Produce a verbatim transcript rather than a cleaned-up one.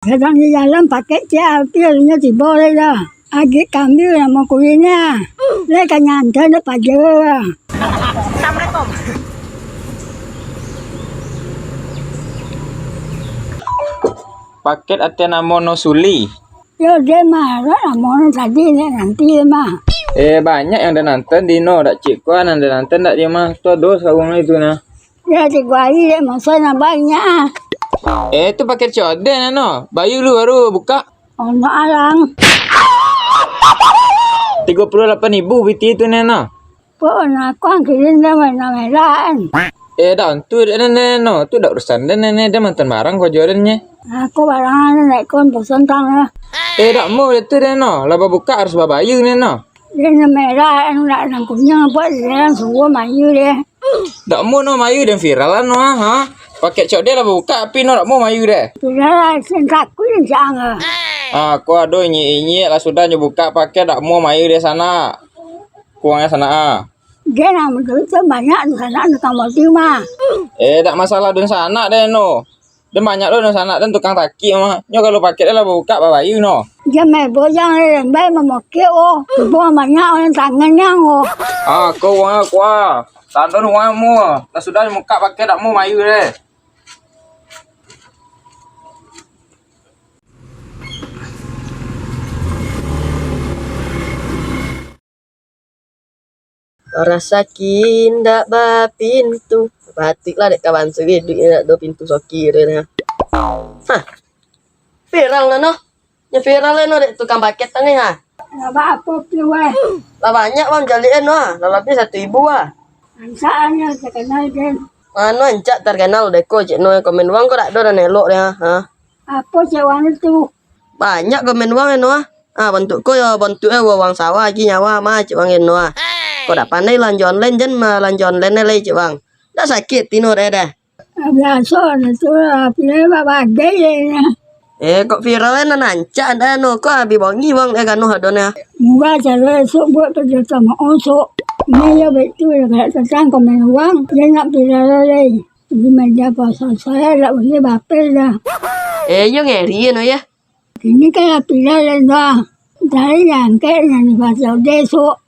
Sadang di jalan paket ciek api akhirnyo tibo lai dah. Agik kambia namo kulinyo. Lai ka nyantai dek paja. Paket ateh namo no Suli. Yo, den mah, lah namo no tadi, nek nanti mah. Eh, banyak yang den nanti di no, dak cik kuah nan den nanti dak di mah. Tu ado saurang itu nah. Yo, tigo hari dek masa nan banyak ah. Eh, tu paket ciek den no. Bayu lu baru buka. Ono alang. Tigo puluah lapan ribu biti tu neno. Pun aku angkirin dah main merah kan. Eh, dak antu dek neno. Tu dak urusan den neno, den mantan barang ko jual den nye. Aku barang anu naik kon pesan tang lah. Eh, dak mau dek tu neno. Lah babuka harus babayu neno. Dia nak merah kan nak nang kunyang buat dia langsung gua mayu deh. Dak mau no mayu den viral lah no ah, ha. Paket ciek den lah babuka api no dak mau mayu deh. Sudah lah, sen takut yang jangan. Ah, ko ado inyik-inyik lah sudah nyo buka paket dak mau mayu deh sana. Kuangnyo sana ah. Dia nak menduit tu banyak di sana tukang baju mah. Eh, dak masalah den sanak deh no. Den banyak doh dunsanak den tukang takik mah. Nyo kalau paket lah babuka babayu no. Jan mebo jan lembai mamokek oh. Tubuah banyak urang tangan nyang oh. Ah, ko uang aku ah. Tandon uang mu. Lah sudah mukak paket dak mu mayu deh. Rasaki indak bapintu. Batik lah dek kawan siriduik indak do pintu soki dek nah. Hah. Viral lah noh. Nyo viral lah noh dek tukang paket tangah ha. Lah baapo pi weh? Lah banyak bang jalikan noh ha. Lah labiah satu ibu ha. Rancak nyo terkenal den. Mano rancak terkenal dek ko cek no komen wang ko dak do nan elok deh ha. Apo cek wang tu? Banyak komen wang eno ah. Ah, bantuak ko yo, bantuak e wang sawah agi nyawa mah cek wang eno ah. Ko dak pandai lanjo online jan mah lanjo online lai cek wang. Dak sakik tino deh deh. Biaso tu lah, pilih babagai je nya. Eh, kok viral e nan rancak dah no, kok abih bongi wang deh ganuh ado nah. Murah caro esok buat kerja sama osok. Ini yo betul lah, kalau tentang komen wang, dia nak viral lai. Di media sosial lah boleh bapel dah. Eh, yo ngeri no ya. Kini kan lah pilih lah dah. Dari yang kek nan di pasar besok.